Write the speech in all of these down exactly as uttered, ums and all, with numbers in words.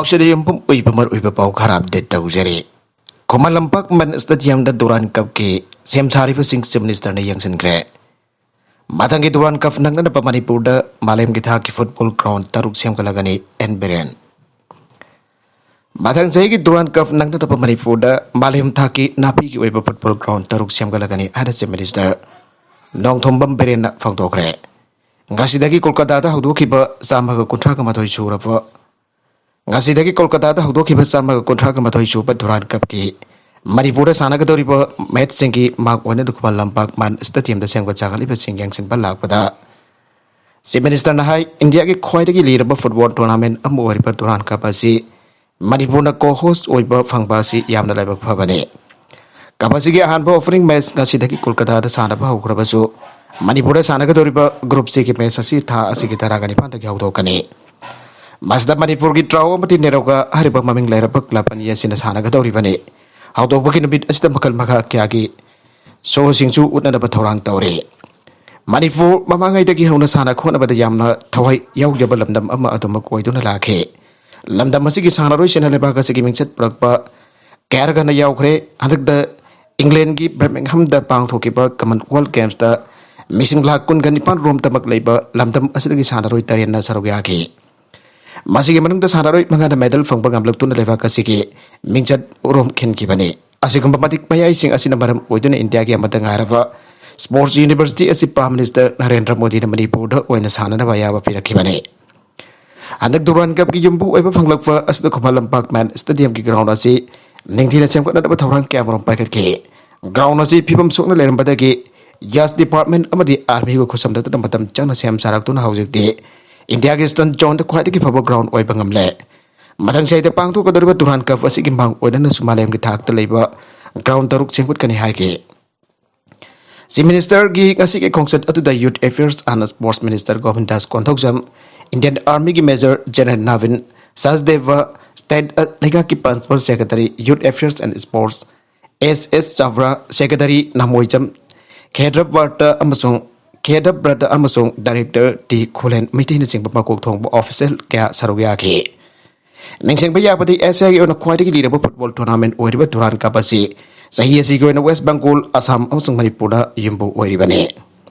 ꯄꯥꯎꯁꯤꯗ ꯌꯨꯝꯐꯝ ꯑꯣꯏꯕ ꯃꯔꯨꯑꯣꯏꯕ ꯄꯥꯎ ꯈꯔ ꯑꯞꯗꯦꯠ ꯇꯧꯖꯔꯤ꯫ ꯈꯨꯃꯟ ꯂꯝꯄꯥꯛ ꯃꯟ ꯁ꯭ꯇꯦꯗꯤꯌꯝꯗ ꯗꯨꯔꯥꯟ ꯀꯞꯀꯤ ꯁꯦꯝ ꯁꯥꯔꯤꯕꯁꯤꯡ ꯆꯤꯐ ꯃꯤꯅꯤꯁꯇꯔꯅ ꯌꯦꯡꯁꯤꯟꯈ꯭ꯔꯦ꯫ ꯃꯊꯪꯒꯤ ꯗꯨꯔꯥꯟ ꯀꯞ ꯅꯪꯅꯅꯕ ꯃꯅꯤꯄꯨꯔꯗ ꯃꯥꯂꯦꯝꯒꯤ ꯊꯥꯛꯀꯤ ꯐꯨꯠꯕꯣꯜ ꯒ꯭ꯔꯥꯎꯟ ꯇꯔꯨꯛ ꯁꯦꯝꯒꯠꯂꯒꯅꯤ, ꯑꯦꯟ ꯕꯤꯔꯦꯟ꯫ ꯃꯊꯪ ꯆꯍꯤꯒꯤ ꯗꯨꯔꯥꯟ ꯀꯞ ꯅꯪꯅꯅꯕ ꯃꯅꯤꯄꯨꯔꯗ ꯃꯥꯂꯦꯝ ꯊꯥꯛꯀꯤ ꯅꯥꯄꯤꯒꯤ ꯑꯣꯏꯕ ꯐꯨꯠꯕꯣꯜ ꯒ꯭ꯔꯥꯎꯟ ꯇꯔꯨꯛ ꯁꯦꯝꯒꯠꯂꯒꯅꯤ ꯍꯥꯏꯅ ꯆꯤꯐ ꯃꯤꯅꯤꯁꯇꯔ ꯅꯣꯡꯊꯣꯝꯕꯝ ꯕꯤꯔꯦꯟꯅ ꯐꯣꯡꯗꯣꯛꯈ꯭ꯔꯦ꯫ ꯉꯁꯤꯗꯒꯤ ꯀꯣꯜꯀꯇꯥꯗ ꯍꯧꯗꯣꯛꯈꯤꯕ ꯆꯥꯝꯃꯒ ꯀꯨꯟꯊ꯭ꯔꯥꯒ ꯃꯥꯊꯣꯏ ꯁꯨꯔꯕ ꯉꯁꯤꯗꯒꯤ ꯀꯣꯜꯀꯇꯥꯗ ꯍꯧꯗꯣꯛꯈꯤꯕ ꯆꯥꯝꯃꯒ ꯀꯨꯟꯊ꯭ꯔꯥꯒ ꯃꯥꯊꯣꯏ ꯁꯨꯕ ꯗꯨꯔꯥꯟ ꯀꯞꯀꯤ ꯃꯅꯤꯄꯨꯔꯗ ꯁꯥꯟꯅꯒꯗꯧꯔꯤꯕ ꯃꯦꯠꯁꯁꯤꯡꯒꯤ ꯃꯥꯡ ꯑꯣꯏꯅ ꯈꯨꯃꯟ ꯂꯝꯄꯥꯛ ꯃꯟ ꯁ꯭ꯇꯦꯗꯤꯌꯝꯗ ꯁꯦꯝꯒꯠ ꯁꯥꯒꯠꯂꯤꯕꯁꯤꯡ ꯌꯦꯡꯁꯤꯟꯕ ꯂꯥꯛꯄꯗ ꯆꯤꯐ ꯃꯤꯅꯤꯁꯇꯔꯅ ꯍꯥꯏ, ꯏꯟꯗꯤꯌꯥꯒꯤ ꯈ꯭ꯋꯥꯏꯗꯒꯤ ꯂꯤꯔꯕ ꯐꯨꯠꯕꯣꯜ ꯇꯣꯔꯅꯥꯃꯦꯟ ꯑꯃ ꯑꯣꯏꯔꯤꯕ ꯗꯨꯔꯥꯟ ꯀꯞ ꯑꯁꯤ ꯃꯅꯤꯄꯨꯔꯅ ꯀꯣ ꯍꯣꯁ ꯑꯣꯏꯕ ꯐꯪꯕ ꯑꯁꯤ ꯌꯥꯝꯅ ꯂꯥꯏꯕꯛ ꯐꯕꯅꯤ꯫ ꯀꯞ ꯑꯁꯤꯒꯤ ꯑꯍꯥꯟꯕ ꯑꯣꯄꯅꯤꯡ ꯃꯦꯆ ꯉꯁꯤꯗꯒꯤ ꯀꯣꯜꯀꯇꯥꯗ ꯁꯥꯟꯅꯕ ꯍꯧꯈ꯭ꯔꯕꯁꯨ, ꯃꯅꯤꯄꯨꯔꯗ ꯁꯥꯟꯅꯒꯗꯧꯔꯤꯕ ꯒ꯭ꯔꯨꯞ ꯁꯤꯒꯤ ꯃꯦꯆ ꯑꯁꯤ ꯊꯥ ꯑꯁꯤꯒꯤ ꯇꯔꯥꯒ ꯅꯤꯄꯥꯟꯗꯒꯤ ꯍꯧꯗꯣꯛꯀꯅꯤ꯫ ꯃꯁꯤꯗ ꯃꯅꯤꯄꯨꯔꯒꯤ ꯗ꯭ꯔꯥꯎ ꯑꯃꯗꯤ ꯅꯦꯔꯣꯀꯥ ꯍꯥꯏꯔꯤꯕ ꯃꯃꯤꯡ ꯂꯩꯔꯕ ꯀ꯭ꯂꯕ ꯑꯅꯤ ꯑꯁꯤꯅ ꯁꯥꯟꯅꯒꯗꯧꯔꯤꯕꯅꯤ꯫ ꯍꯧꯗꯣꯛꯄꯒꯤ ꯅꯨꯃꯤꯠ ꯑꯁꯤꯗ ꯃꯈꯜ ꯃꯈꯥ ꯀꯌꯥꯒꯤ ꯁꯣꯁꯤꯡꯁꯨ ꯎꯠꯅꯅꯕ ꯊꯧꯔꯥꯡ ꯇꯧꯔꯤ꯫ ꯃꯅꯤꯄꯨꯔ ꯃꯃꯥꯡꯉꯩꯗꯒꯤ ꯍꯧꯅ ꯁꯥꯟꯅ ꯈꯣꯠꯅꯕꯗ ꯌꯥꯝꯅ ꯊꯋꯥꯏ ꯌꯥꯎꯖꯕ ꯂꯝꯗꯝ ꯑꯃ ꯑꯗꯨꯃꯛ ꯑꯣꯏꯗꯨꯅ ꯂꯥꯛꯈꯤ꯫ ꯂꯝꯗꯝ ꯑꯁꯤꯒꯤ ꯁꯥꯟꯅꯔꯣꯏꯁꯤꯡꯅ ꯂꯩꯕꯥꯛ ꯑꯁꯤꯒꯤ ꯃꯤꯡꯆꯠ ꯄꯨꯔꯛꯄ ꯀꯌꯥꯔꯒꯅ ꯌꯥꯎꯈ꯭ꯔꯦ꯫ ꯍꯟꯗꯛꯇ ꯏꯪꯂꯦꯟꯒꯤ ꯕꯔꯃꯤꯡꯍꯝꯗ ꯄꯥꯡꯊꯣꯛꯈꯤꯕ ꯀꯃꯟꯋꯦꯜꯊ ꯒꯦꯝꯁꯇ ꯃꯤꯁꯤꯡ ꯂꯥꯈ ꯀꯨꯟꯒ ꯅꯤꯄꯥꯟ ꯔꯣꯝꯇꯃꯛ ꯂꯩꯕ ꯂꯝꯗꯝ ꯑꯁꯤꯗꯒꯤ ꯁꯥꯟꯅꯔꯣꯏ ꯇꯔꯦꯠꯅ ꯁꯔꯨꯛ ꯌꯥꯈꯤ꯫ ꯃꯁꯤꯒꯤ ꯃꯅꯨꯡꯗ ꯁꯥꯟꯅꯔꯣꯏ ꯃꯉꯥꯅ ꯃꯦꯗꯜ ꯐꯪꯕ ꯉꯝꯂꯛꯇꯨꯅ ꯂꯩꯕꯥꯛ ꯑꯁꯤꯒꯤ ꯃꯤꯡꯆꯠ ꯎꯔꯣꯝ ꯈꯤꯟꯈꯤꯕꯅꯤ꯫ ꯑꯁꯤꯒꯨꯝꯕ ꯃꯇꯤꯛ ꯃꯌꯥꯏꯁꯤꯡ ꯑꯁꯤꯅ ꯃꯔꯝ ꯑꯣꯏꯗꯨꯅ ꯏꯟꯗꯤꯌꯥꯒꯤ ꯑꯃꯠꯇ ꯉꯥꯏꯔꯕ ꯁ꯭ꯄꯣꯔꯠꯁ ꯌꯨꯅꯤꯚꯔꯁꯤꯇꯤ ꯑꯁꯤ ꯄ꯭ꯔꯥꯏꯝ ꯃꯤꯅꯤꯁꯇꯔ ꯅꯔꯦꯟꯗ꯭ꯔ ꯃꯣꯗꯤꯅ ꯃꯅꯤꯄꯨꯔꯗ ꯑꯣꯏꯅ ꯁꯥꯟꯅꯅꯕ ꯑꯌꯥꯕ ꯄꯤꯔꯛꯈꯤꯕꯅꯤ꯫ ꯍꯟꯗꯛ ꯗꯨꯔꯥꯟ ꯀꯞꯀꯤ ꯌꯨꯝꯕꯨ ꯑꯣꯏꯕ ꯐꯪꯂꯛꯄ ꯑꯁꯤꯗ ꯈꯨꯃꯟ ꯂꯝꯄꯥꯛ ꯃꯦꯟ ꯁ꯭ꯇꯦꯗꯤꯌꯝꯒꯤ ꯒ꯭ꯔꯥꯎꯟ ꯑꯁꯤ ꯅꯤꯡꯊꯤꯅ ꯁꯦꯝꯒꯠꯅꯅꯕ ꯊꯧꯔꯥꯡ ꯀꯌꯥꯃꯔꯨꯝ ꯄꯥꯏꯈꯠꯈꯤ꯫ ꯒ꯭ꯔꯥꯎꯟ ꯑꯁꯤ ꯐꯤꯕꯝ ꯁꯣꯛꯅ ꯂꯩꯔꯝꯕꯗꯒꯤ ꯌꯥꯁ ꯗꯤꯄꯥꯔꯠꯃꯦꯟ ꯑꯃꯗꯤ ꯑꯥꯔꯃꯤꯒ ꯈꯨꯠꯁꯝꯅꯗꯨꯅ ꯃꯇꯝ ꯆꯪꯅ ꯁꯦꯝ ꯁꯥꯔꯛꯇꯨꯅ ꯍꯧꯖꯤꯛꯇꯤ ꯏꯟꯗꯤꯌꯥꯒꯤ ꯏꯁꯇꯟ ꯖꯣꯟꯗ ꯈ꯭ꯋꯥꯏꯗꯒꯤ ꯐꯕ ꯒ꯭ꯔꯥꯎꯟ ꯑꯣꯏꯕ ꯉꯝꯂꯦ꯫ ꯃꯊꯪ ꯆꯍꯤꯗ ꯄꯥꯡꯊꯣꯛꯀꯗꯧꯔꯤꯕ ꯗꯨꯔꯥꯟ ꯀꯞ ꯑꯁꯤꯒꯤ ꯃꯥꯡ ꯑꯣꯏꯅꯅꯁꯨ ꯃꯥꯂꯦꯝꯒꯤ ꯊꯥꯛꯇ ꯂꯩꯕ ꯒ꯭ꯔꯥꯎꯟ ꯇꯔꯨꯛ ꯁꯦꯝꯒꯠꯀꯅꯤ ꯍꯥꯏꯈꯤ꯫ ꯆꯤꯐ ꯃꯤꯅꯤꯁꯇꯔꯒꯤ ꯉꯁꯤꯒꯤ ꯈꯣꯡꯆꯠ ꯑꯗꯨꯗ Youth Affairs and Sports Minister Gobindas Konthoujam, Indian ꯑꯥꯔꯃꯤꯒꯤ ꯃꯦꯖꯔ ꯖꯦꯅꯔꯦꯜ ꯅꯥꯕꯤꯟ ꯁꯆꯗꯦꯕ, ꯁ꯭ꯇꯦꯠ ꯂꯩꯉꯥꯛꯀꯤ principal secretary Youth Affairs and Sports S S Chhabra, secretary ꯅꯃꯣꯏꯖꯝ ꯈꯦꯗ꯭ꯔꯕ꯭ꯔꯇ ꯑꯃꯁꯨꯡ ꯈꯦꯗ꯭ꯔꯕ꯭ꯔꯇ ꯑꯃꯁꯨꯡ ꯗꯥꯏꯔꯦꯛꯇꯔ ꯇꯤ ꯈꯨꯂꯦꯟ ꯃꯩꯇꯩꯅꯆꯤꯡꯕ ꯃꯀꯣꯛ ꯊꯣꯡꯕ ꯑꯣꯐꯤꯁꯦꯜ ꯀꯌꯥ ꯁꯔꯨꯛ ꯌꯥꯈꯤ꯫ ꯅꯤꯡꯁꯤꯡꯕ ꯌꯥꯕꯗꯤ, ꯑꯦꯁꯤꯌꯥꯒꯤ ꯑꯣꯏꯅ ꯈ꯭ꯋꯥꯏꯗꯒꯤ ꯂꯤꯔꯕ ꯐꯨꯠꯕꯣꯜ ꯇꯣꯔꯅꯥꯃꯦꯟ ꯑꯣꯏꯔꯤꯕ ꯗꯨꯔꯥꯟ ꯀꯞ ꯑꯁꯤ ꯆꯍꯤ ꯑꯁꯤꯒꯤ ꯑꯣꯏꯅ ꯋꯦꯁ ꯕꯦꯡꯒꯣꯜ, ꯑꯁꯥꯝ ꯑꯃꯁꯨꯡ ꯃꯅꯤꯄꯨꯔꯗ ꯌꯨꯝꯕꯨ ꯑꯣꯏꯔꯤꯕꯅꯤ꯫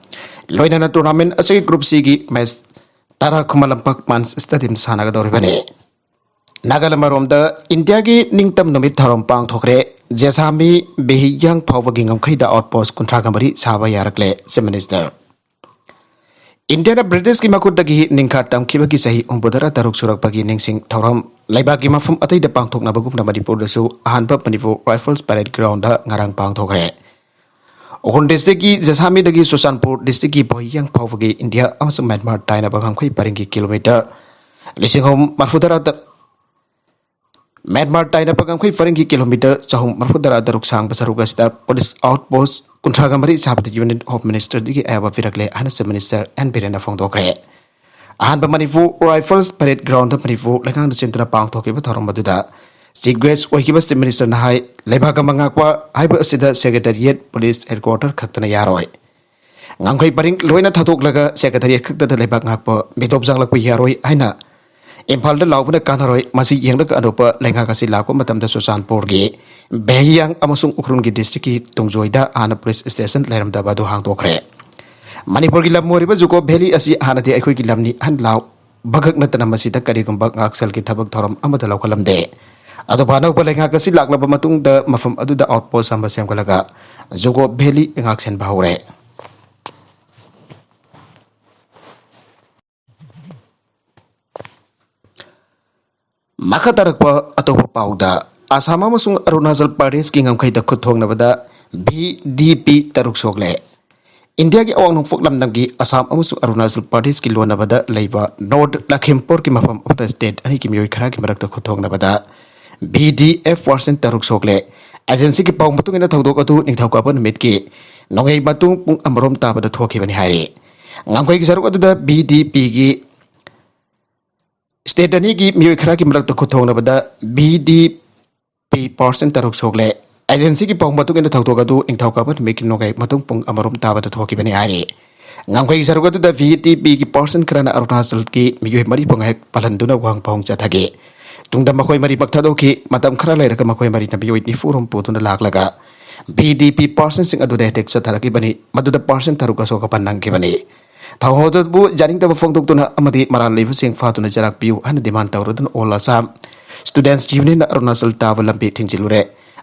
ꯂꯣꯏꯅꯅ ꯇꯣꯔꯅꯥꯃꯦꯟ ꯑꯁꯤꯒꯤ ꯒ꯭ꯔꯨꯞ ꯁꯤꯒꯤ ꯃꯦꯆ ꯇꯔꯥ ꯈꯨꯃꯟ ꯂꯝꯄꯥꯛ ꯃꯥꯟꯁ ꯁ꯭ꯇꯦꯗꯤꯌꯝꯗ ꯁꯥꯟꯅꯒꯗꯧꯔꯤꯕꯅꯤ꯫ ꯅꯥꯒꯥꯂꯦꯟ ꯃꯔꯣꯝꯗ ꯏꯟꯗꯤꯌꯥꯒꯤ ꯅꯤꯡꯇꯝ ꯅꯨꯃꯤꯠ ꯊꯧꯔꯝ ꯄꯥꯡꯊꯣꯛꯈ꯭ꯔꯦ꯫ ꯖꯦꯁꯥꯃꯤ ꯕꯤꯍꯤꯌꯥꯡ ꯐꯥꯎꯕꯒꯤ ꯉꯝꯈꯩꯗ ꯑꯥꯎꯠꯄꯣꯁ ꯀꯨꯟꯊ꯭ꯔꯥꯒ ꯃꯔꯤ ꯁꯥꯕ ꯌꯥꯔꯛꯂꯦ, ꯆꯤꯐ ꯃꯤꯅꯤꯁꯇꯔ꯫ ꯏꯟꯗꯤꯌꯥꯅ ꯕ꯭ꯔꯤꯇꯤꯁꯀꯤ ꯃꯈꯨꯠꯇꯒꯤ ꯅꯤꯡꯈꯥ ꯇꯝꯈꯤꯕꯒꯤ ꯆꯍꯤ ꯍꯨꯝꯐꯨꯇꯔꯥ ꯇꯔꯨꯛ ꯁꯨꯔꯛꯄꯒꯤ ꯅꯤꯡꯁꯤꯡ ꯊꯧꯔꯝ ꯂꯩꯕꯥꯛꯀꯤ ꯃꯐꯝ ꯑꯇꯩꯗ ꯄꯥꯡꯊꯣꯛꯅꯕꯒꯨꯝꯅ ꯃꯅꯤꯄꯨꯔꯗꯁꯨ ꯑꯍꯥꯟꯕ ꯃꯅꯤꯄꯨꯔ ꯔꯥꯏꯐꯜꯁ ꯄꯔꯦꯗ ꯒ꯭ꯔꯥꯎꯟꯗ ꯉꯔꯥꯡ ꯄꯥꯡꯊꯣꯛꯈ꯭ꯔꯦ꯫ ꯎꯈ꯭ꯔꯨꯜ ꯗꯤꯁꯇ꯭ꯔꯤꯛꯀꯤ ꯖꯦꯁꯥꯃꯤꯗꯒꯤ ꯆꯨꯔꯆꯥꯟꯄꯨꯔ ꯗꯤꯁꯇ꯭ꯔꯤꯛꯀꯤ ꯕꯣꯏꯌꯥꯡ ꯐꯥꯎꯕꯒꯤ ꯏꯟꯗꯤꯌꯥ ꯑꯃꯁꯨꯡ ꯃ꯭ꯌꯥꯟꯃꯥꯔ ꯇꯥꯏꯅꯕ ꯉꯝꯈꯩ ꯄꯔꯤꯡꯒꯤ ꯀꯤꯂꯣꯃꯤꯇꯔ ꯂꯤꯁꯤꯡ ꯑꯍꯨꯝ ꯃꯔꯐꯨꯇꯔꯥ ꯇ-, ꯃ꯭ꯌꯥꯟꯃꯥꯔ ꯇꯥꯏꯅꯕ ꯉꯝꯈꯩ ꯄꯔꯤꯡꯒꯤ ꯀꯤꯂꯣꯃꯤꯇꯔ ꯆꯍꯨꯝ ꯃꯔꯐꯨꯇꯔꯥ ꯇꯔꯨꯛ ꯁꯥꯡꯕ ꯁꯔꯨꯛ ꯑꯁꯤꯗ ꯄꯨꯂꯤꯁ ꯑꯥꯎꯠ ꯄꯣꯁ ꯀꯨꯟꯊ꯭ꯔꯥꯒ ꯃꯔꯤ ꯁꯥꯕꯗ ꯌꯨꯅꯤꯌꯟ ꯍꯣꯝ ꯃꯤꯅꯤꯁꯇꯔꯗꯒꯤ ꯑꯌꯥꯕ ꯄꯤꯔꯛꯂꯦ ꯍꯥꯏꯅ ꯆꯤꯐ ꯃꯤꯅꯤꯁꯇꯔ ꯑꯦꯟ ꯕꯤꯔꯦꯟꯅ ꯐꯣꯡꯗꯣꯛꯈ꯭ꯔꯦ꯫ ꯑꯍꯥꯟꯕ ꯃꯅꯤꯄꯨꯔ ꯔꯥꯏꯐꯜꯁ ꯄꯔꯦꯗ ꯒ꯭ꯔꯥꯎꯟꯗ ꯃꯅꯤꯄꯨꯔ ꯂꯩꯉꯥꯛꯅ ꯁꯤꯟꯗꯨꯅ ꯄꯥꯡꯊꯣꯛꯈꯤꯕ ꯊꯧꯔꯝ ꯑꯗꯨꯗ ꯆꯤꯐ ꯒꯦꯁ ꯑꯣꯏꯈꯤꯕ ꯆꯤꯐ ꯃꯤꯅꯤꯁꯇꯔꯅ ꯍꯥꯏ, ꯂꯩꯕꯥꯛ ꯑꯃ ꯉꯥꯛꯄ ꯍꯥꯏꯕ ꯑꯁꯤꯗ ꯁꯦꯀ꯭ꯔꯦꯇꯔꯤꯌꯦꯠ, ꯄꯨꯂꯤꯁ ꯍꯦꯗꯀ꯭ꯋꯥꯇꯔ ꯈꯛꯇꯅ ꯌꯥꯔꯣꯏ꯫ ꯉꯝꯈꯩ ꯄꯔꯤꯡ ꯂꯣꯏꯅ ꯊꯥꯗꯣꯛꯂꯒ ꯁꯦꯀ꯭ꯔꯦꯇꯔꯤꯌꯦꯠ ꯈꯛꯇꯗ ꯂꯩꯕꯥꯛ ꯉꯥꯛꯄ ꯃꯤꯇꯣꯞ ꯆꯪꯂꯛꯄ ꯌꯥꯔꯣꯏ ꯍꯥꯏꯅ ꯏꯝꯐꯥꯜꯗ ꯂꯥꯎꯕꯅ ꯀꯥꯟꯅꯔꯣꯏ꯫ ꯃꯁꯤ ꯌꯦꯡꯂꯒ ꯑꯅꯧꯕ ꯂꯩꯉꯥꯛ ꯑꯁꯤ ꯂꯥꯛꯄ ꯃꯇꯝꯗ ꯆꯨꯔꯆꯥꯟꯄꯨꯔꯒꯤ, ꯕꯦꯍꯤꯌꯥꯡ ꯑꯃꯁꯨꯡ ꯎꯈ꯭ꯔꯨꯜꯒꯤ ꯗꯤꯁꯇ꯭ꯔꯤꯛꯀꯤ ꯇꯨꯡꯖꯣꯏꯗ ꯍꯥꯟꯅ ꯄꯨꯂꯤꯁ ꯁ꯭ꯇꯦꯁꯟ ꯂꯩꯔꯝꯗꯕ ꯑꯗꯨ ꯍꯥꯡꯗꯣꯛꯈ꯭ꯔꯦ꯫ ꯃꯅꯤꯄꯨꯔꯒꯤ ꯂꯝ ꯑꯣꯏꯔꯤꯕ ꯖꯨꯀꯣ ꯚꯦꯂꯤ ꯑꯁꯤ ꯍꯥꯟꯅꯗꯤ ꯑꯩꯈꯣꯏꯒꯤ ꯂꯝꯅꯤ ꯍꯥꯏꯅ ꯂꯥꯎꯕꯈꯛ ꯅꯠꯇꯅ ꯃꯁꯤꯗ ꯀꯔꯤꯒꯨꯝꯕ ꯉꯥꯛꯁꯦꯜꯒꯤ ꯊꯕꯛ ꯊꯧꯔꯝ ꯑꯃꯠꯇ ꯂꯧꯈꯠꯂꯝꯗꯦ꯫ ꯑꯗꯨꯕꯨ ꯑꯅꯧꯕ ꯂꯩꯉꯥꯛ ꯑꯁꯤ ꯂꯥꯛꯂꯕ ꯃꯇꯨꯡꯗ ꯃꯐꯝ ꯑꯗꯨꯗ ꯑꯥꯎꯠ ꯄꯣꯁ ꯑꯃ ꯁꯦꯝꯒꯠꯂꯒ ꯖꯨꯀꯣ ꯚꯦꯂꯤ ꯉꯥꯛꯁꯦꯟꯕ ꯍꯧꯔꯦ꯫ ꯃꯈꯥ ꯇꯥꯔꯛꯄ ꯑꯇꯣꯞꯄ ꯄꯥꯎꯗ, ꯑꯁꯥꯝ ꯑꯃꯁꯨꯡ ꯑꯔꯨꯅꯥꯆꯜ ꯄ꯭ꯔꯗꯦꯁꯀꯤ ꯉꯝꯈꯩꯗ ꯈꯨꯠ ꯊꯣꯡꯅꯕꯗ ꯚꯤ ꯗꯤ ꯄꯤ ꯇꯔꯨꯛ ꯁꯣꯛꯂꯦ꯫ ꯏꯟꯗꯤꯌꯥꯒꯤ ꯑꯋꯥꯡ ꯅꯣꯡꯄꯣꯛ ꯂꯝꯗꯝꯒꯤ ꯑꯁꯥꯝ ꯑꯃꯁꯨꯡ ꯑꯔꯨꯅꯥꯆꯜ ꯄ꯭ꯔꯗꯦꯁꯀꯤ ꯂꯣꯟꯅꯕꯗ ꯂꯩꯕ ꯅꯣꯔꯠ ꯂꯈꯤꯝꯄꯨꯔꯒꯤ ꯃꯐꯝ ꯑꯃꯗ ꯁ꯭ꯇꯦꯠ ꯑꯅꯤꯒꯤ ꯃꯤꯑꯣꯏ ꯈꯔꯒꯤ ꯃꯔꯛꯇ ꯈꯨꯠ ꯊꯣꯡꯅꯕꯗ ꯚꯤ ꯗꯤ ꯑꯦꯐ ꯄꯥꯔꯁꯟ ꯇꯔꯨꯛ ꯁꯣꯛꯂꯦ꯫ ꯑꯦꯖꯦꯟꯁꯤꯒꯤ ꯄꯥꯎ ꯃꯇꯨꯡ ꯏꯟꯅ ꯊꯧꯗꯣꯛ ꯑꯗꯨ ꯅꯤꯡꯊꯧꯀꯥꯕ ꯅꯨꯃꯤꯠꯀꯤ ꯅꯣꯡꯌꯥꯏ ꯃꯇꯨꯡ ꯄꯨꯡ ꯑꯃꯔꯣꯝ ꯇꯥꯕꯗ ꯊꯣꯛꯈꯤꯕꯅꯤ ꯍꯥꯏꯔꯤ꯫ ꯉꯝꯈꯩꯒꯤ ꯁꯔꯨꯛ ꯑꯗꯨꯗ ꯚꯤ ꯗꯤ ꯄꯤꯒꯤ ꯁ꯭ꯇꯦꯠ ꯑꯅꯤꯒꯤ ꯃꯤꯑꯣꯏ ꯈꯔꯒꯤ ꯃꯔꯛꯇ ꯈꯨꯠ ꯊꯣꯡꯅꯕꯗ ꯚꯤ ꯗꯤ ꯄꯤ ꯄꯥꯔꯁꯟ ꯇꯔꯨꯛ ꯁꯣꯛꯂꯦ꯫ ꯑꯦꯖꯦꯟꯁꯤꯒꯤ ꯄꯥꯎ ꯃꯇꯨꯡ ꯏꯟꯅ ꯊꯧꯗꯣꯛ ꯑꯗꯨ ꯅꯤꯡꯊꯧꯀꯥꯕ ꯅꯨꯃꯤꯠꯀꯤ ꯅꯣꯡꯌꯥꯏ ꯃꯇꯨꯡ ꯄꯨꯡ ꯑꯃꯔꯣꯝ ꯇꯥꯕꯗ ꯊꯣꯛꯈꯤꯕꯅꯤ ꯍꯥꯏꯔꯤ꯫ ꯉꯝꯈꯩꯒꯤ ꯁꯔꯨꯛ ꯑꯗꯨꯗ ꯚꯤ ꯗꯤ ꯄꯤꯒꯤ ꯄꯥꯔꯁꯟ ꯈꯔꯅ ꯑꯔꯨꯅꯥꯆꯜꯒꯤ ꯃꯤꯑꯣꯏ ꯃꯔꯤꯕꯨ ꯉꯥꯏꯍꯥꯛ ꯄꯜꯍꯟꯗꯨꯅ ꯋꯥꯍꯪ ꯄꯥꯎꯍꯪ ꯆꯠꯊꯈꯤ꯫ ꯇꯨꯡꯗ ꯃꯈꯣꯏ ꯃꯔꯤꯃꯛ ꯊꯥꯗꯣꯛꯈꯤ꯫ ꯃꯇꯝ ꯈꯔ ꯂꯩꯔꯒ ꯃꯈꯣꯏ ꯃꯔꯤꯅ ꯃꯤꯑꯣꯏ ꯅꯤꯐꯨ ꯔꯣꯝ ꯄꯨꯗꯨꯅ ꯂꯥꯛꯂꯒ ꯚꯤ ꯗꯤ ꯄꯤ ꯄꯥꯔꯁꯟꯁꯤꯡ ꯑꯗꯨꯗ ꯑꯦꯇꯦꯛ ꯆꯠꯊꯔꯛꯈꯤꯕꯅꯤ꯫ ꯃꯗꯨꯗ ꯄꯥꯔꯁꯟ ꯇꯔꯨꯛ ꯑꯁꯣꯛ ꯑꯄꯟ ꯅꯪꯈꯤꯕꯅꯤ꯫ ꯊꯧꯑꯣꯡ ꯑꯗꯨꯕꯨ ꯌꯥꯅꯤꯡꯗꯕ ꯐꯣꯡꯗꯣꯛꯇꯨꯅ ꯑꯃꯗꯤ ꯃꯔꯥꯜ ꯂꯩꯕꯁꯤꯡ ꯐꯥꯗꯨꯅ ꯆꯩꯔꯥꯛ ꯄꯤꯌꯨ ꯍꯥꯏꯅ ꯗꯤꯃꯥꯟ ꯇꯧꯔꯗꯨꯅ ꯑꯣꯜ ꯑꯁꯥꯝ ꯁ꯭ꯇꯨꯗꯦꯟꯠꯁ ꯌꯨꯅꯤꯌꯟꯅ ꯑꯔꯨꯅꯥꯆꯜ ꯇꯥꯕ ꯂꯝꯕꯤ ꯊꯤꯡꯖꯤꯜꯂꯨꯔꯦ꯫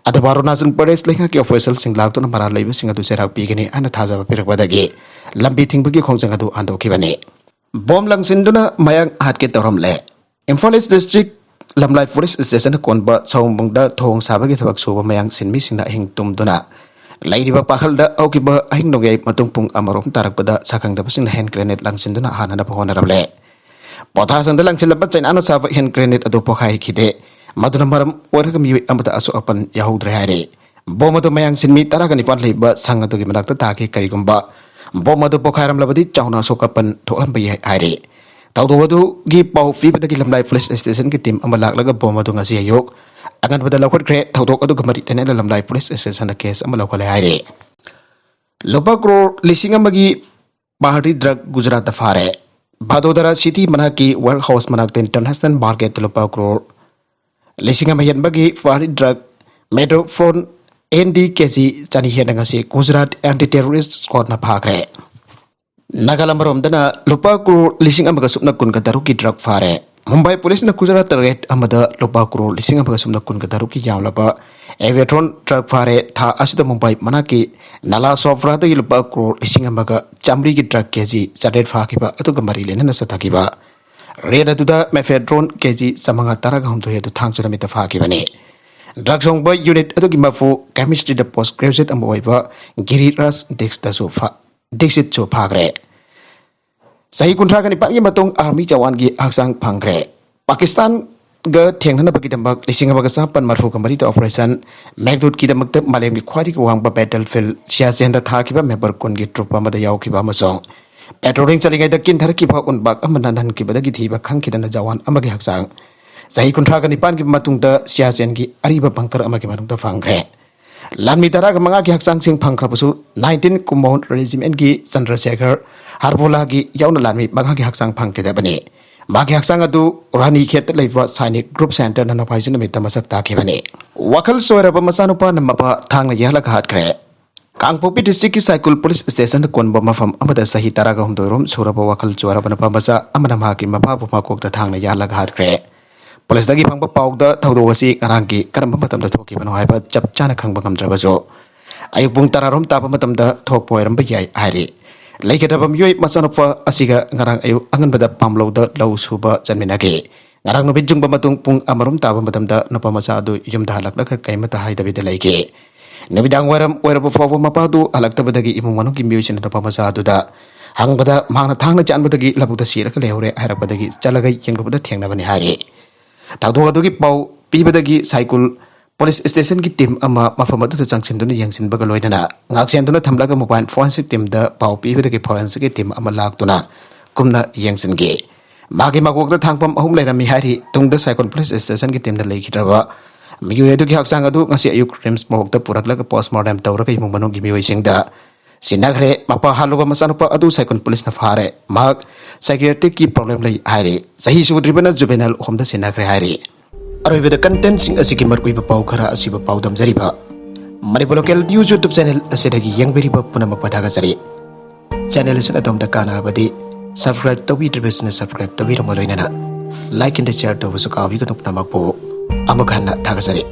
ꯑꯗꯨꯕꯨ ꯑꯔꯨꯅꯥꯆꯜ ꯄ꯭ꯔꯗꯦꯁ ꯂꯩꯉꯥꯛꯀꯤ ꯑꯣꯐꯤꯁꯤꯌꯦꯜꯁꯤꯡ ꯂꯥꯛꯇꯨꯅ ꯃꯔꯥꯜ ꯂꯩꯕꯁꯤꯡ ꯑꯗꯨ ꯆꯩꯔꯥꯛ ꯄꯤꯒꯅꯤ ꯍꯥꯏꯅ ꯊꯥꯖꯕ ꯄꯤꯔꯛꯄꯗꯒꯤ ꯂꯝꯕꯤ ꯊꯤꯡꯕꯒꯤ ꯈꯣꯡꯖꯪ ꯑꯗꯨ ꯍꯟꯗꯣꯛꯈꯤꯕꯅꯤ꯫ ꯕꯣꯝ ꯂꯪꯁꯤꯟꯗꯨꯅ ꯃꯌꯥꯡ ꯍꯥꯠꯀꯦ ꯇꯧꯔꯝꯂꯦ꯫ ꯏꯝꯐꯥꯜ ꯏꯁ ꯗꯤꯁꯇ꯭ꯔꯤꯛ ꯂꯝꯂꯥꯏ ꯄꯨꯂꯤꯁ ꯁ꯭ꯇꯦꯁꯟꯅ ꯀꯣꯟꯕ ꯁꯑꯣꯝꯕꯨꯡꯗ ꯊꯣꯡ ꯁꯥꯕꯒꯤ ꯊꯕꯛ ꯁꯨꯕ ꯃꯌꯥꯡ ꯁꯤꯟꯃꯤꯁꯤꯡꯅ ꯑꯍꯤꯡ ꯇꯨꯝꯗꯨꯅ ꯂꯩꯔꯤꯕ ꯄꯥꯈꯜꯗ ꯍꯧꯈꯤꯕ ꯑꯍꯤꯡ ꯅꯣꯡꯌꯥꯏ ꯃꯇꯨꯡ ꯄꯨꯡ ꯑꯃꯔꯣꯝ ꯇꯥꯔꯛꯄꯗ ꯁꯥꯈꯪꯗꯕꯁꯤꯡꯅ ꯍꯦꯟ ꯒ꯭ꯔꯦꯅꯦꯗ ꯂꯪꯁꯤꯟꯗꯨꯅ ꯍꯥꯟꯅꯅꯕ ꯍꯣꯠꯅꯔꯝꯂꯦ꯫ ꯄꯣꯊꯥꯁꯪꯗ ꯂꯪꯁꯤꯜꯂꯝꯕ ꯆꯩꯅꯥꯅ ꯁꯥꯕ ꯍꯦꯟ ꯒ꯭ꯔꯦꯅꯦꯗ ꯑꯗꯨ ꯄꯣꯈꯥꯏꯈꯤꯗꯦ꯫ ꯃꯗꯨꯅ ꯃꯔꯝ ꯑꯣꯏꯔꯒ ꯃꯤꯑꯣꯏ ꯑꯃꯠꯇ ꯑꯁꯣꯛ ꯑꯄꯟ ꯌꯥꯎꯍꯧꯗ꯭ꯔꯦ ꯍꯥꯏꯔꯤ꯫ ꯕꯣꯝ ꯑꯗꯨ ꯃꯌꯥꯡ ꯁꯤꯟꯃꯤ ꯇꯔꯥꯒ ꯅꯤꯄꯥꯟ ꯂꯩꯕ ꯁꯪ ꯑꯗꯨꯒꯤ ꯃꯅꯥꯛꯇ ꯇꯥꯈꯤ꯫ ꯀꯔꯤꯒꯨꯝꯕ ꯕꯣꯝ ꯑꯗꯨ ꯄꯣꯈꯥꯏꯔꯝꯂꯕꯗꯤ ꯆꯥꯎꯅ ꯑꯁꯣꯛ ꯑꯄꯟ ꯊꯣꯛꯍꯟꯕ ꯌꯥꯏ ꯍꯥꯏꯔꯤ꯫ ꯊꯧꯗꯣꯛ ꯑꯗꯨꯒꯤ ꯄꯥꯎ ꯄꯤꯕꯗꯒꯤ ꯂꯝꯂꯥꯏ ꯄꯨꯂꯤꯁ ꯁ꯭ꯇꯦꯁꯟꯒꯤ ꯇꯤꯝ ꯑꯃ ꯂꯥꯛꯂꯒ ꯕꯣꯝ ꯑꯗꯨ ꯉꯁꯤ ꯑꯌꯨꯛ ꯑꯉꯟꯕꯗ ꯂꯧꯈꯠꯈ꯭ꯔꯦ꯫ ꯊꯧꯗꯣꯛ ꯑꯗꯨꯒ ꯃꯔꯤ ꯂꯩꯅꯅ ꯂꯝꯂꯥꯏ ꯄꯨꯂꯤꯁ ꯁ꯭ꯇꯦꯁꯟꯗ ꯀꯦꯁ ꯑꯃ ꯂꯧꯈꯠꯂꯦ ꯍꯥꯏꯔꯤ꯫ ꯂꯨꯄꯥ ꯀ꯭ꯔꯣꯔ ꯂꯤꯁꯤꯡ ꯑꯃꯒꯤ ꯄꯥꯔꯇꯤ ꯗ꯭ꯔꯒ ꯒꯨꯖꯔꯥꯠꯇ ꯐꯥꯔꯦ꯫ ꯚꯥꯗꯣꯗꯔꯥ ꯁꯤꯇꯤ ꯃꯅꯥꯛꯀꯤ ꯋꯦꯌꯔ ꯍꯥꯎꯁ ꯃꯅꯥꯛꯇ ꯏꯟꯇꯔꯅꯦꯁꯅꯦꯜ ꯃꯥꯔꯀꯦꯠꯇ ꯂꯨꯄꯥ ꯀ꯭ꯔꯣꯔ ꯂꯤꯁꯤꯡ ꯑꯃ ꯍꯦꯟꯕꯒꯤ ꯐꯥꯔꯤ drug mephedrone N D K G ꯆꯅꯤ ꯍꯦꯟꯅ ꯉꯁꯤ ꯒꯨꯖꯔꯥꯠ ꯑꯦꯟꯇꯤ ꯇꯦꯔꯣꯔꯤꯁ ꯁ꯭ꯀ꯭ꯋꯥꯗꯅ ꯐꯥꯈ꯭ꯔꯦ꯫ ꯅꯥꯒꯥꯂꯥꯟ ꯑꯃꯔꯣꯝꯗꯅ ꯂꯨꯄꯥ ꯀ꯭ꯔꯣꯔ ꯂꯤꯁꯤꯡ ꯑꯃꯒ ꯁꯨꯞꯅ ꯀꯨꯟꯒ ꯇꯔꯨꯛꯀꯤ ꯗ꯭ꯔꯒ ꯐꯥꯔꯦ꯫ ꯃꯨꯝꯕꯥꯏ ꯄꯨꯂꯤꯁꯅ ꯒꯨꯖꯔꯥꯠꯇ ꯔꯦꯗ ꯑꯃꯗ ꯂꯨꯄꯥ ꯀ꯭ꯔꯣꯔ ꯂꯤꯁꯤꯡ ꯑꯃꯒ ꯁꯨꯞꯅ ꯀꯨꯟꯒ ꯇꯔꯨꯛꯀꯤ ꯌꯥꯝꯂꯕ ꯑꯦꯚꯦꯊ꯭ꯔꯣꯟ ꯗ꯭ꯔꯒ ꯐꯥꯔꯦ꯫ ꯊꯥ ꯑꯁꯤꯗ ꯃꯨꯝꯕꯥꯏ ꯃꯅꯥꯛꯀꯤ ꯅꯥꯂꯥ ꯁꯣꯐ꯭ꯔꯥꯗꯒꯤ ꯂꯨꯄꯥ ꯀ꯭ꯔꯣꯔ ꯂꯤꯁꯤꯡ ꯑꯃꯒ ꯆꯥꯃꯔꯤꯒꯤ ꯗ꯭ꯔꯒ ꯀꯦ ꯖꯤ ꯆꯥꯇ꯭ꯔꯦꯠ ꯐꯥꯈꯤꯕ ꯑꯗꯨꯒ ꯃꯔꯤ ꯂꯩꯅꯅ ꯆꯠꯊꯈꯤꯕ ꯔꯦꯗ ꯑꯗꯨꯗ ꯃꯦꯐꯦꯗ꯭ꯔꯣꯟ ꯀꯦ ꯖꯤ ꯆꯥꯃꯉꯥ ꯇꯔꯥꯒ ꯍꯨꯝꯗꯣꯏ ꯑꯗꯨ ꯊꯥꯡꯖ ꯅꯨꯃꯤꯠꯇ ꯐꯥꯈꯤꯕꯅꯤ꯫ ꯗ꯭ꯔꯒ ꯁꯣꯡꯕ ꯌꯨꯅꯤꯠ ꯑꯗꯨꯒꯤ ꯃꯄꯨ ꯀꯦꯃꯤꯁꯇ꯭ꯔꯤꯗ ꯄꯣꯁ ꯒ꯭ꯔꯦꯖꯨꯑꯦꯠ ꯑꯃ ꯑꯣꯏꯕ ꯒꯤꯔꯤꯔꯥꯖ ꯗꯤꯛꯁꯇꯁꯨ ꯐꯥ-, ꯗꯤꯛꯁꯤꯠꯁꯨ ꯐꯥꯈ꯭ꯔꯦ꯫ ꯆꯍꯤ ꯀꯨꯟꯊ꯭ꯔꯥꯒ ꯅꯤꯄꯥꯟꯒꯤ ꯃꯇꯨꯡ ꯑꯥꯔꯃꯤ ꯖꯋꯥꯟꯒꯤ ꯍꯛꯆꯥꯡ ꯐꯪꯈ꯭ꯔꯦ꯫ ꯄꯥꯀꯤꯁꯇꯥꯟꯒ ꯊꯦꯡꯅꯅꯕꯒꯤꯗꯃꯛ ꯂꯤꯁꯤꯡ ꯑꯃꯒ ꯆꯥꯃꯥꯄꯟ ꯃꯔꯤꯐꯨ ꯃꯔꯤꯗ ꯑꯣꯄꯔꯦꯁꯟ ꯃꯦꯘꯗꯨꯠꯀꯤꯗꯃꯛꯇ ꯃꯥꯂꯦꯝꯒꯤ ꯈ꯭ꯋꯥꯏꯗꯒꯤ ꯋꯥꯡꯕ ꯕꯦꯇꯜꯐꯤꯜꯗ ꯁꯤꯌꯥꯆꯦꯟꯗ ꯊꯥꯈꯤꯕ ꯃꯦꯝꯕꯔ ꯀꯨꯟꯒꯤ ꯇ꯭ꯔꯨꯞ ꯑꯃꯗ ꯌꯥꯎꯈꯤꯕ ꯑꯃꯁꯨꯡ ꯄꯦꯇ꯭ꯔꯣꯂꯤꯡ ꯆꯠꯂꯤꯉꯩꯗ ꯀꯤꯟꯊꯔꯛꯈꯤꯕ ꯎꯟꯕꯥꯛ ꯑꯃꯅ ꯅꯟꯍꯟꯈꯤꯕꯗꯒꯤ ꯊꯤꯕ ꯈꯪꯈꯤꯗꯅ ꯖꯋꯥꯟ ꯑꯃꯒꯤ ꯍꯛꯆꯥꯡ ꯆꯍꯤ ꯀꯨꯟꯊ꯭ꯔꯥꯒ ꯅꯤꯄꯥꯟꯒꯤ ꯃꯇꯨꯡꯗ ꯁꯤꯌꯥꯆꯦꯟꯒꯤ ꯑꯔꯤꯕ ꯕꯪꯀꯔ ꯑꯃꯒꯤ ꯃꯅꯨꯡꯗ ꯐꯪꯈ꯭ꯔꯦ꯫ ꯂꯥꯟꯃꯤ ꯇꯔꯥꯒ ꯃꯉꯥꯒꯤ ꯍꯛꯆꯥꯡꯁꯤꯡ ꯐꯪꯈ꯭ꯔꯕꯁꯨ, ꯅꯥꯏꯟꯇꯤꯟ ꯀꯨꯃꯣꯟ ꯔꯦꯖꯤꯃꯦꯟꯒꯤ ꯆꯟꯗ꯭ꯔꯁꯦꯈꯔ ꯍꯥꯔꯕꯣꯂꯥꯒꯤ ꯌꯥꯎꯅ ꯂꯥꯟꯃꯤ ꯃꯉꯥꯒꯤ ꯍꯛꯆꯥꯡ ꯐꯪꯈꯤꯗꯕꯅꯤ꯫ ꯃꯥꯒꯤ ꯍꯛꯆꯥꯡ ꯑꯗꯨ ꯔꯥꯅꯤ ꯈꯦꯠꯇ ꯂꯩꯕ ꯁꯥꯏꯅꯤꯛ ꯒ꯭ꯔꯨꯞ ꯁꯦꯟꯇꯔ ꯅꯣꯡꯃꯥꯏꯖꯤꯡ ꯅꯨꯃꯤꯠꯇ ꯃꯁꯛ ꯇꯥꯈꯤꯕꯅꯤ꯫ ꯋꯥꯈꯜ ꯆꯣꯏꯔꯕ ꯃꯆꯥꯅꯨꯄꯥꯅ ꯃꯄꯥ ꯊꯥꯡꯅ ꯌꯥꯜꯂꯒ ꯍꯥꯠꯈ꯭ꯔꯦ꯫ ꯀꯥꯡꯄꯣꯛꯄꯤ ꯗꯤꯁꯇ꯭ꯔꯤꯛꯀꯤ ꯁꯥꯏꯀꯨꯜ ꯄꯨꯂꯤꯁ ꯁ꯭ꯇꯦꯁꯟꯗ ꯀꯣꯟꯕ ꯃꯐꯝ ꯑꯃꯗ ꯆꯍꯤ ꯇꯔꯥꯒ ꯍꯨꯝꯗꯣꯏ ꯔꯣꯝ ꯁꯨꯔꯕ ꯋꯥꯈꯜ ꯆꯣꯏꯔꯕ ꯅꯨꯄꯥ ꯃꯆꯥ ꯑꯃꯅ ꯃꯍꯥꯛꯀꯤ ꯃꯄꯥꯕꯨ ꯃꯀꯣꯛꯇ ꯊꯥꯡꯅ ꯌꯥꯜꯂꯒ ꯍꯥꯠꯈ꯭ꯔꯦ꯫ ꯄꯨꯂꯤꯁꯇꯒꯤ ꯐꯪꯕ ꯄꯥꯎꯗ ꯊꯧꯗꯣꯛ ꯑꯁꯤ ꯉꯔꯥꯡꯒꯤ ꯀꯔꯝꯕ ꯃꯇꯝꯗ ꯊꯣꯛꯈꯤꯕꯅꯣ ꯍꯥꯏꯕ ꯆꯞ ꯆꯥꯅ ꯈꯪꯕ ꯉꯝꯗ꯭ꯔꯕꯁꯨ, ꯑꯌꯨꯛ ꯄꯨꯡ ꯇꯔꯥ ꯔꯣꯝ ꯇꯥꯕ ꯃꯇꯝꯗ ꯊꯣꯛꯄ ꯑꯣꯏꯔꯝꯕ ꯌꯥꯏ ꯍꯥꯏꯔꯤ꯫ ꯂꯩꯈꯤꯗ꯭ꯔꯕ ꯃꯤꯑꯣꯏ ꯃꯆꯥꯅꯨꯄꯥ ꯑꯁꯤꯒ ꯉꯔꯥꯡ ꯑꯌꯨꯛ ꯑꯉꯟꯕꯗ ꯄꯥꯝꯂꯧꯗ ꯂꯧ ꯁꯨꯕ ꯆꯠꯃꯤꯟꯅꯈꯤ꯫ ꯉꯔꯥꯡ ꯅꯨꯃꯤꯠ ꯌꯨꯡꯕ ꯃꯇꯨꯡ ꯄꯨꯡ ꯑꯃ ꯔꯣꯝ ꯇꯥꯕ ꯃꯇꯝꯗ ꯅꯨꯄꯥ ꯃꯆꯥ ꯑꯗꯨ ꯌꯨꯝꯗ ꯍꯜꯂꯛꯂꯒ ꯀꯩꯃꯠꯇ ꯍꯥꯏꯗꯕꯤꯗ ꯂꯩꯈꯤ꯫ ꯅꯨꯃꯤꯗꯥꯡ ꯋꯥꯏꯔꯝ ꯑꯣꯏꯔꯕ ꯐꯥꯎꯕ ꯃꯄꯥꯗꯨ ꯍꯜꯂꯛꯇꯕꯗꯒꯤ ꯏꯃꯨꯡ ꯃꯅꯨꯡꯒꯤ ꯃꯤꯑꯣꯏꯁꯤꯡꯅ ꯅꯨꯄꯥ ꯃꯆꯥ ꯑꯗꯨꯗ ꯍꯪꯕꯗ, ꯃꯍꯥꯛꯅ ꯊꯥꯡꯅ ꯆꯥꯟꯕꯗꯒꯤ ꯂꯧꯕꯨꯛꯇ ꯁꯤꯔꯒ ꯂꯩꯍꯧꯔꯦ ꯍꯥꯏꯔꯛꯄꯗꯒꯤ ꯆꯠꯂꯒ ꯌꯦꯡꯂꯨꯕꯗ ꯊꯦꯡꯅꯕꯅꯤ ꯍꯥꯏꯔꯤ꯫ ꯊꯧꯗꯣꯛ ꯑꯗꯨꯒꯤ ꯄꯥꯎ ꯄꯤꯕꯗꯒꯤ ꯁꯥꯏꯀꯨꯜ ꯄꯨꯂꯤꯁ ꯁ꯭ꯇꯦꯁꯟꯒꯤ ꯇꯤꯝ ꯑꯃ ꯃꯐꯝ ꯑꯗꯨꯗ ꯆꯪꯁꯤꯟꯗꯨꯅ ꯌꯦꯡꯁꯤꯟꯕꯒ ꯂꯣꯏꯅꯅ ꯉꯥꯛꯁꯦꯟꯗꯨꯅ ꯊꯝꯂꯒ ꯃꯣꯕꯥꯏꯜ ꯐꯣꯔꯦꯟꯁꯤꯛ ꯇꯤꯝꯗ ꯄꯥꯎ ꯄꯤꯕꯗꯒꯤ ꯐꯣꯔꯦꯟꯁꯤꯛꯀꯤ ꯇꯤꯝ ꯑꯃ ꯂꯥꯛꯇꯨꯅ ꯀꯨꯞꯅ ꯌꯦꯡꯁꯤꯟꯈꯤ꯫ ꯃꯥꯒꯤ ꯃꯀꯣꯛꯇ ꯊꯥꯡꯐꯝ ꯑꯍꯨꯝ ꯂꯩꯔꯝꯃꯤ ꯍꯥꯏꯔꯤ꯫ ꯇꯨꯡꯗ ꯁꯥꯏꯀꯨꯜ ꯄꯨꯂꯤꯁ ꯁ꯭ꯇꯦꯁꯟꯒꯤ ꯇꯤꯝꯅ ꯂꯩꯈꯤꯗ꯭ꯔꯕ ꯃꯤꯑꯣꯏ ꯑꯗꯨꯒꯤ ꯍꯛꯆꯥꯡ ꯑꯗꯨ ꯉꯁꯤ ꯑꯌꯨꯛ ꯔꯤꯝꯁ ꯃꯣꯔꯣꯛꯇ ꯄꯨꯔꯛꯂꯒ ꯄꯣꯁꯃꯣꯔꯇꯦꯝ ꯇꯧꯔꯒ ꯏꯃꯨꯡ ꯃꯅꯨꯡꯒꯤ ꯃꯤꯑꯣꯏꯁꯤꯡꯗ ꯁꯤꯟꯅꯈ꯭ꯔꯦ꯫ ꯃꯄꯥ ꯍꯥꯠꯂꯨꯕ ꯃꯆꯥꯅꯨꯄꯥ ꯑꯗꯨ ꯁꯥꯏꯀꯨꯜ ꯄꯨꯂꯤꯁꯅ ꯐꯥꯔꯦ꯫ ꯃꯍꯥꯛ ꯁꯥꯏꯀꯤꯌꯥꯇ꯭ꯔꯤꯛꯀꯤ ꯄ꯭ꯔꯣꯕ꯭ꯂꯦꯝ ꯂꯩ ꯍꯥꯏꯔꯤ꯫ ꯆꯍꯤ ꯁꯨꯗ꯭ꯔꯤꯕꯅ ꯖꯨꯕꯦꯅꯥꯏꯜ ꯍꯣꯝꯗ ꯁꯤꯟꯅꯈ꯭ꯔꯦ ꯍꯥꯏꯔꯤ꯫ ꯑꯔꯣꯏꯕꯗ ꯀꯟꯇꯦꯟꯁꯤꯡ ꯑꯁꯤꯒꯤ ꯃꯔꯨꯑꯣꯏꯕ ꯄꯥꯎ ꯈꯔ ꯑꯁꯤꯕꯨ ꯄꯥꯎꯗꯝꯖꯔꯤꯕ Manipur local news YouTube channel ꯑꯁꯤꯗꯒꯤ ꯌꯦꯡꯕꯤꯔꯤꯕ ꯄꯨꯝꯅꯃꯛꯄꯨ ꯊꯥꯒꯠꯆꯔꯤ꯫ ꯆꯦꯅꯦꯜ ꯑꯁꯤꯅ ꯑꯗꯣꯝꯗ ꯀꯥꯟꯅꯔꯕꯗꯤ ꯁꯕꯁꯀ꯭ꯔꯥꯏꯕ ꯇꯧꯕꯤꯗ꯭ꯔꯤꯕꯁꯤꯡꯅ ꯁꯕꯁꯀ꯭ꯔꯥꯏꯕ ꯇꯧꯕꯤꯔꯝꯕ ꯂꯣꯏꯅꯅ ꯂꯥꯏꯛ ꯑꯦꯟ ꯁꯤꯌꯔ ꯇꯧꯕꯁꯨ ꯀꯥꯎꯕꯤꯒꯅꯨ꯫ ꯄꯨꯝꯅꯃꯛꯄꯨ ꯑꯃꯨꯛ ꯍꯟꯅ ꯊꯥꯒꯠꯆꯔꯤ꯫